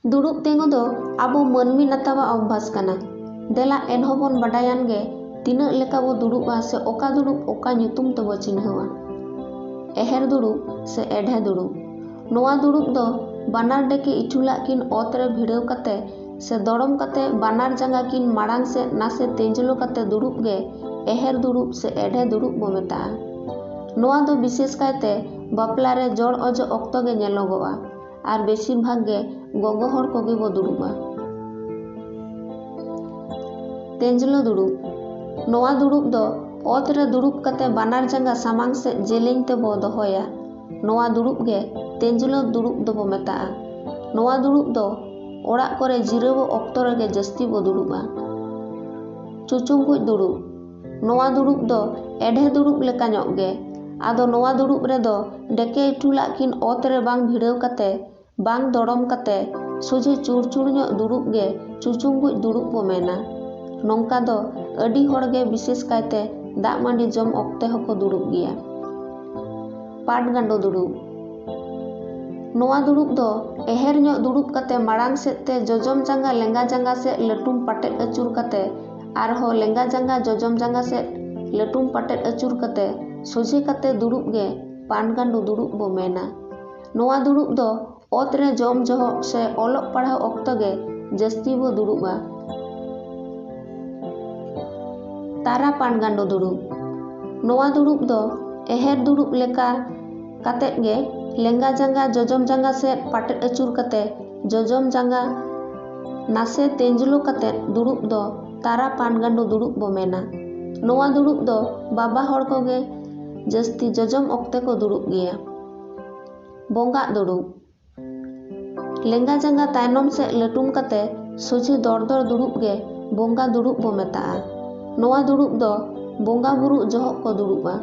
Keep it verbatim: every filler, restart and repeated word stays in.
ᱫᱩᱲᱩᱵ ᱛᱤᱸᱜᱩ ᱫᱚ ᱟᱵᱚ ᱢᱟᱹᱱᱢᱤ ᱱᱟᱛᱟᱣᱟᱜ ᱚᱵᱵᱷᱟᱥ ᱠᱟᱱᱟ᱾ ᱫᱮᱞᱟ ᱮᱱᱦᱚᱸ ᱵᱚᱱ ᱵᱟᱰᱟᱭᱟᱱ ᱜᱮ ᱛᱤᱱᱟᱹᱜ ᱞᱮᱠᱟ ᱵᱚ ᱫᱩᱲᱩᱵᱼᱟ ᱥᱮ ᱚᱠᱟ ᱫᱩᱲᱩᱵ ᱚᱠᱟ ᱧᱩᱛᱩᱢ ᱛᱮᱵᱚ ᱪᱤᱱᱦᱟᱹᱣᱟ᱾ ᱮᱦᱮᱨ ᱫᱩᱲᱩᱵ ᱥᱮ ᱮᱰᱷᱮ ᱫᱩᱲᱩᱵ᱾ ᱱᱚᱣᱟ ᱫᱩᱲᱩᱵ ᱫᱚ ᱵᱟᱱᱟᱨ ᱰᱮᱠᱮ ᱤᱴᱷᱩᱞᱟᱜ ᱠᱤᱱ ᱚᱛ ᱨᱮ ᱵᱷᱤᱲᱟᱹᱣ ᱠᱟᱛᱮ ᱥᱮ ᱫᱚᱲᱚᱢ ᱠᱟᱛᱮ ᱵᱟᱱᱟᱨ ᱡᱟᱸᱜᱟ ᱠᱤᱱ ᱢᱟᱲᱟᱝ ᱥᱮᱫ ᱱᱟᱥᱮ ᱛᱮᱸᱡᱽᱞᱚ ᱠᱟᱛᱮ ᱫᱩᱲᱩᱵ ᱜᱮ ᱮᱦᱮᱨ ᱫᱩᱲᱩᱵ ᱥᱮ ᱮᱰᱷᱮ ᱫᱩᱲᱩᱵ ᱵᱚ ᱢᱮᱛᱟᱜᱼᱟ᱾ ᱱᱚᱣᱟ ᱫᱚ ᱵᱤᱥᱮᱥ ᱠᱟᱭᱛᱮ ᱵᱟᱯᱞᱟ ᱨᱮ ᱡᱚᱲ ᱚᱡᱚᱜ ᱚᱠᱛᱚ ᱜᱮ ᱧᱮᱞᱚᱜᱚᱜᱼᱟ᱾ ᱟᱨ ᱵᱮᱥᱤᱨ ᱵᱷᱟᱜᱽ ᱜᱮ ᱜᱚᱜᱚ ᱦᱚᱲ ᱠᱚᱜᱮ ᱵᱚ ᱫᱩᱲᱩᱵᱼᱟ᱾ ᱛᱮᱸᱡᱽᱞᱚ ᱫᱩᱲᱩᱵ᱾ ᱱᱚᱣᱟ ᱫᱩᱲᱩᱵ ᱫᱚ ᱚᱛ ᱨᱮ ᱫᱩᱲᱩᱵ ᱠᱟᱛᱮ ᱵᱟᱱᱟᱨ ᱡᱟᱸᱜᱟ ᱥᱟᱢᱟᱝ ᱥᱮᱫ ᱡᱮᱞᱮᱧ ᱛᱮᱵᱚ ᱫᱚᱦᱚᱭᱟ᱾ ᱱᱚᱣᱟ ᱫᱩᱲᱩᱵ ᱜᱮ ᱛᱮᱸᱡᱽᱞᱚ ᱫᱩᱲᱩᱵ ᱫᱚᱵᱚ ᱢᱮᱛᱟᱜᱼᱟ᱾ ᱱᱚᱣᱟ ᱫᱩᱲᱩᱵ ᱫᱚ ᱚᱲᱟᱜ ᱠᱚᱨᱮ ᱡᱤᱨᱟᱹᱣ ᱚᱠᱛᱚ ᱨᱮᱜᱮ ᱡᱟᱹᱥᱛᱤ ᱵᱚ ᱫᱩᱲᱩᱵᱼᱟ᱾ ᱪᱩᱪᱩᱝᱜᱩᱡ ᱫᱩᱲᱩᱵ᱾ ᱱᱚᱣᱟ ᱫᱩᱲᱩᱵ ᱫᱚ ᱮᱰᱷᱮ ᱫᱩᱲᱩᱵ ᱞᱮᱠᱟ ᱧᱚᱜ ᱜᱮ᱾ ᱟᱫᱚ ᱱᱚᱣᱟ ᱫᱩᱲᱩᱵ ᱨᱮᱫᱚ ᱰᱮᱠᱮ ᱤᱴᱷᱩᱞᱟᱜ ᱠᱤᱱ ᱚᱛ ᱨᱮ ᱵᱟᱝ ᱵᱷᱤᱲᱟᱹᱣ ᱠᱟᱛᱮ, ᱵᱟᱝ ᱫᱚᱲᱚᱢ ᱠᱟᱛᱮ, ᱥᱚᱡᱷᱮ ᱪᱩᱲᱪᱩᱲ ᱧᱚᱜ ᱫᱩᱲᱩᱵ ᱜᱮ ᱪᱩᱪᱩᱝᱜᱩᱡ ᱫᱩᱲᱩᱵ ᱵᱚ ᱢᱮᱱᱟ᱾ ᱱᱚᱝᱠᱟ ᱫᱚ ᱟᱹᱰᱤ ᱦᱚᱲ ᱜᱮ ᱵᱤᱥᱮᱥ ᱠᱟᱭᱛᱮ ᱫᱟᱜ ᱢᱟᱹᱰᱤ ᱡᱚᱢ ᱚᱠᱛᱮ ᱦᱚᱸᱠᱚ ᱫᱩᱲᱩᱵ ᱜᱮᱭᱟ᱾ ᱯᱟᱴ ᱜᱟᱸᱰᱚ ᱫᱩᱲᱩᱵ᱾ ᱱᱚᱣᱟ ᱫᱩᱲᱩᱵ ᱫᱚ ᱮᱦᱮᱨ ᱧᱚᱜ ᱫᱩᱲᱩᱵ ᱠᱟᱛᱮ ᱢᱟᱲᱟᱝ ᱥᱮᱫ ᱛᱮ ᱡᱚᱡᱚᱢ ᱡᱟᱸᱜᱟ ᱞᱮᱸᱜᱟ ᱡᱟᱸᱜᱟ ᱥᱮᱫ ᱞᱟᱹᱴᱩᱢ ᱯᱟᱴᱮᱫ ᱟᱹᱪᱩᱨ ᱠᱟᱛᱮ ᱟᱨᱦᱚᱸ ᱞᱮᱸᱜᱟ ᱡᱟᱸᱜᱟ ᱡᱚᱡᱚᱢ ᱡᱟᱸᱜᱟ ᱥᱮᱫ ᱞᱟᱹᱴᱩᱢ ᱯᱟᱴᱮᱫ ᱟᱹᱪᱩᱨ ᱠᱟᱛᱮ ᱥᱚᱡᱷᱮ ᱠᱟᱛᱮ ᱫᱩᱲᱩᱵ ᱜᱮ ᱯᱟᱱ ᱜᱟᱸᱰᱚ ᱫᱩᱲᱩᱵ ᱵᱚ ᱢᱮᱱᱟ᱾ ᱱᱚᱣᱟ ᱫᱩᱲᱩᱵ ᱫᱚ ᱚᱛ ᱨᱮ ᱡᱚᱢ ᱡᱚᱦᱚᱜ ᱥᱮ ᱚᱞᱚᱜ ᱯᱟᱲᱦᱟᱣ ᱚᱠᱛᱚ ᱜᱮ ᱡᱟᱹᱥᱛᱤ ᱵᱚ ᱫᱩᱲᱩᱵᱼᱟ᱾ ᱛᱟᱨᱟ ᱯᱟᱱ ᱜᱟᱸᱰᱚ ᱫᱩᱲᱩᱵ᱾ ᱱᱚᱣᱟ ᱫᱩᱲᱩᱵ ᱫᱚ ᱮᱦᱮᱨ ᱫᱩᱲᱩᱵ ᱞᱮᱠᱟ ᱠᱟᱛᱮᱫ ᱜᱮ ᱞᱮᱸᱜᱟ ᱡᱟᱸᱜᱟ ᱡᱚᱡᱚᱢ ᱡᱟᱸᱜᱟ ᱥᱮᱫ ᱯᱟᱴᱮᱫ ᱟᱹᱪᱩᱨ ᱠᱟᱛᱮ ᱡᱚᱡᱚᱢ ᱡᱟᱸᱜᱟ ᱱᱟᱥᱮ ᱛᱮᱸᱡᱽᱞᱚ ᱠᱟᱛᱮᱫ ᱫᱩᱲᱩᱵ ᱫᱚ ᱛᱟᱨᱟ ᱯᱟᱱ ᱜᱟᱸᱰᱚ ᱫᱩᱲᱩᱵ ᱵᱚ ᱢᱮᱱᱟ᱾ ᱱᱚᱣᱟ ᱫᱩᱲᱩᱵ ᱫᱚ ᱵᱟᱵᱟ ᱦᱚᱲ ᱠᱚᱜᱮ ᱡᱟᱹᱥᱛᱤ ᱡᱚᱡᱚᱢ ᱚᱠᱛᱮ ᱠᱚ ᱫᱩᱲᱩᱵ ᱜᱮᱭᱟ᱾ ᱵᱚᱸᱜᱟᱜ ᱫᱩᱲᱩᱵ᱾ ᱞᱮᱸᱜᱟ ᱡᱟᱸᱜᱟ ᱛᱟᱭᱱᱚᱢ ᱥᱮᱫ ᱞᱟᱹᱴᱩᱢ ᱠᱟᱛᱮ ᱥᱚᱡᱷᱮ ᱫᱚᱨ ᱫᱚᱨ ᱫᱩᱲᱩᱵ ᱜᱮ ᱵᱚᱸᱜᱟ ᱫᱩᱲᱩᱵ ᱵᱚ ᱢᱮᱛᱟᱜᱼᱟ᱾ ᱱᱚᱣᱟ ᱫᱩᱲᱩᱵ ᱫᱚ ᱵᱚᱸᱜᱟ ᱵᱩᱨᱩᱜ ᱡᱚᱦᱚᱜ ᱠᱚ ᱫᱩᱲᱩᱵᱼᱟ᱾